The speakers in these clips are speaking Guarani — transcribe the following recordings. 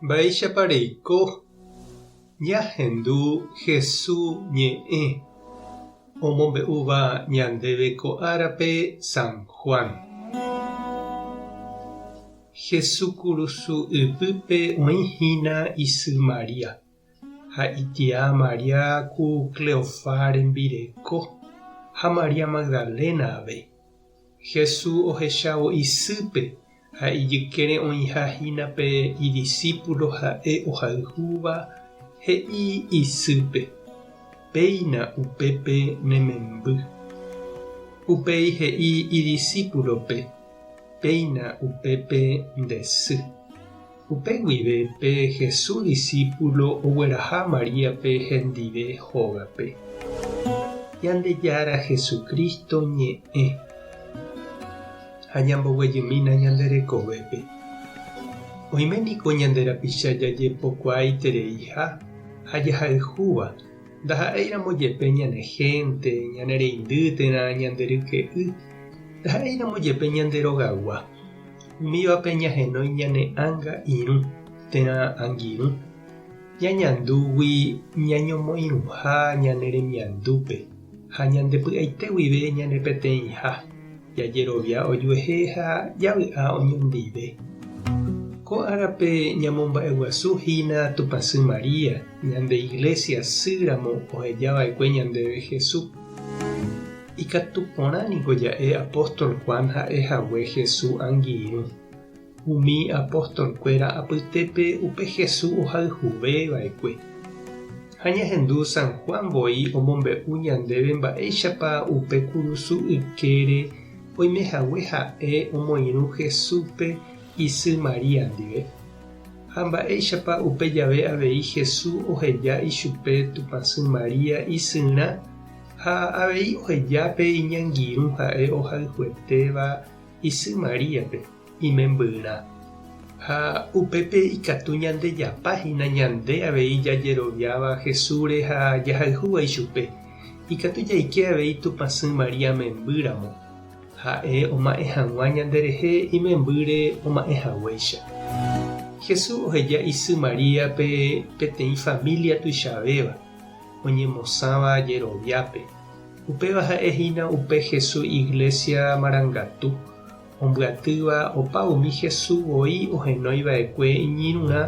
Mba'éichapa reiko ñahendu Hesu ñe'ẽ omombe'úva ñandéve ko árape San Juan? Hesu kurusu ypýpe oĩ hína isy María, ha itia María ku Cleofá rembireko ha María Magdalena avei. Hesu ohechávo isýpe Ha ijykére oĩha hína pe idisípulo ha'e ohayhúva, he'i isýpe, Péina upépe ne memby. Upéi he'i idisípulope, Péina upépe nde sy. Upe guive pe Jesús disípulo ogueraha Maríape hendive hógape. Ñandejára Jesucristo ñe'ẽ. Ha ñamboguejymína ñande rekovépe. Oime niko ñande rapicha jajepokuaaitereiha ha jahayhúva, ndaha'éiramo jepe ñane hénte, ñane reindy térã ñande ryke'y, ndaha'éiramo jepe ñande rogagua. Umívape ñahenói ñane ánga irũ térã angirũ, ñañandúgui ñañomoirũha ñane remiandúpe ha ñande py'aite guive ñane peteĩha, jajerovia ojuehe ha javy'a oñondive. Ko árape ñamomba'eguasu hína Tupãsy María, ñande Iglesia sy ramo oheja va'ekue ñandéve Jesús. Ikatu porã niko ja'e apóstol Juan ha'e hague Jesús angirũ. Umi apostolkuéra apytépe upe Jesús ohayhuve va'ekue. Ha ñahendu San Juan voi omombe'u ñandéve mba'éichapa upe kurusu ykére oime hague ha'e omoirũ Jesúspe isy María ndive. Ha mba'éichapa upe jave avei Jesús oheja ichupe Tupãsy María isyrã Ha avei oheja pe iñangirũ ha'e ohayhuetéva isy Maríape, imembyrã. Ha upépe ikatu ñandejapa hína ñande avei jajeroviáva Jesúsre ha jahayhúva ichupe, ikatu jaike avei Tupãsy María memby ramo, ha'e oma'ẽ hag̃ua ñanderehe imembýre oma'ẽ haguéicha. Jesús oheja isy Maríape peteĩ família tuichavéva. oñemosãva jeroviápe. Upéva ha'e hína upe Hesu Iglésia marangatu, ombyatýva opa umi Hesu voi ohenói va'ekue iñirũrã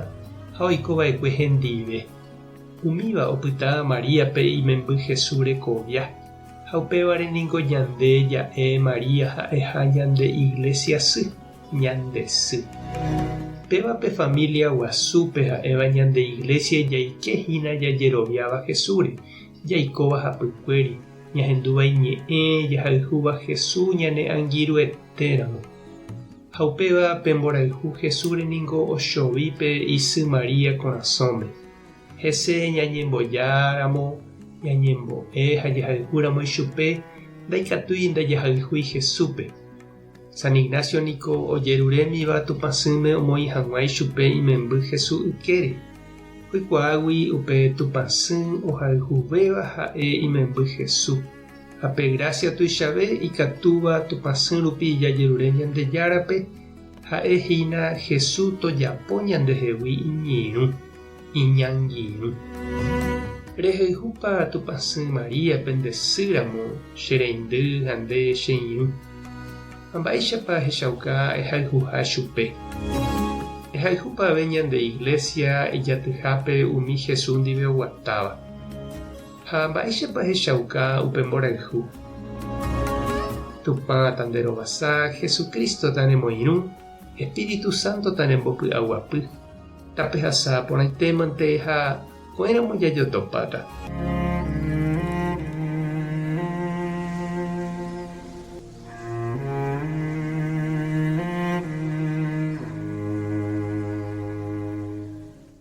ha oiko va'ekue hendive. Umíva opyta Maríape imemby Hesu rekovia, ha upévare ningo ñande ja'e María ha'eha ñande Iglésia sy. Ñande sy. Péva pe familia guasúpe ha'éva ñande Iglesia jaike hína jajeroviáva Jesúsre, jaikóva hapykuéri, ñahendúva iñe'ẽ, jahayhúva Jesús ñane angirũetéramo. Ha upéva pe mborayhu Jesúsre ningo ochovi pe isy María korasõme. Hese ñañembojáramo, ñañembo'e ha jahayhúramo ichupe, ndaikatúi ndajahayhúi Jesúspe. San Ignacio niko ojerurémiva Tupãsýme omoĩ hag̃ua ichupe imemby Hesu ykére, oikuaágui upe Tupãsy ohayhuvéva ha'e imemby Hesu, ha pe grásia tuichave ikatúva Tupãsy rupi jajerure Ñandejárape ha'e hína Hesu tojapo ñandehegui iñirũ, iñangirũ. Rehayhúpa Tupãsy Maríape nde sy ramo, che reindy ha nde che irũ? Ha mba'éichapa ehechauka ehayhuha chupe? Ehayhúpa ave ñande Iglesia ijatyhápe umi Jesús ndive oguatáva? Ha mba'éichapa ehechauka upe mborayhu? Tupã tanderovasa, Jesucristo tanemoirũ, Espíritu Santo tanembopy'aguapy. Tapehasa porãitémante ha ko'ẽramo jajotopáta.